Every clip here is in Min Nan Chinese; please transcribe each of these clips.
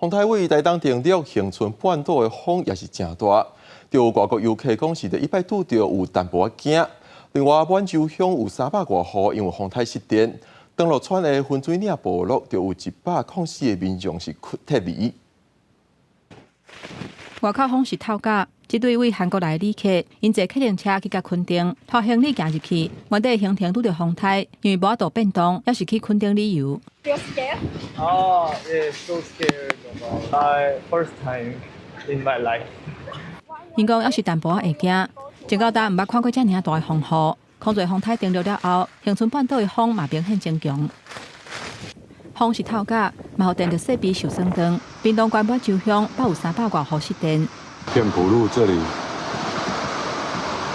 風颱位台東登陸，恆春半島的風也是誠大。就有外國遊客講是第一擺拄著有淡薄仔驚。另外，滿洲鄉有300外戶因為風颱失電，長樂村的分水嶺部落就有104個民眾是撤離。外口風勢透甲，這對位韓國來的旅客，𪜶坐客運車去到墾丁，拖行李行入去，原底行程拄著風颱，因為無法度變動，猶是去墾丁旅遊。 Feel scared? Oh, yeah, so scared. I first time in my life. 𪜶講猶是淡薄仔會驚，從到今毋捌看過遮爾大的風雨。空濟風颱登陸了後，恆春半島的風嘛明顯增強。風勢透甲，嘛予電力設備受損斷。屏東縣滿洲鄉閣有300外戶失電。片浦路這裡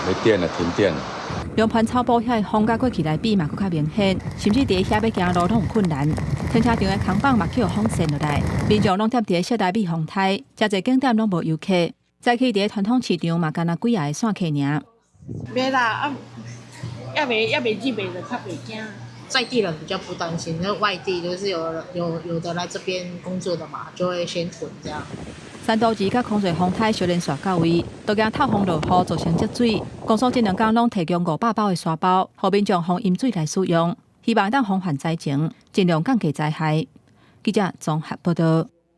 沒電了，停電了。龍盤草埔遐的風佮過去來比嘛，閣較明顯，甚至佇遐欲行路攏有困難。停車場的空房嘛予風扇落來，民眾攏踮佇室內避風颱，誠濟景點攏無遊客。早起佇傳統市場嘛，干焦幾仔個散客爾。袂啦，啊，猶未入去就較袂驚。在地人比較不擔心，那外地就是有的來這邊工作的嘛，就會先囤這樣。山度士佮空濟風颱相連紲到位，都驚透風落雨造成積水。公所這兩工攏提供500包的沙包，予民眾防淹水來使用，希望會當防範災情，盡量降低災害。記者綜合報道。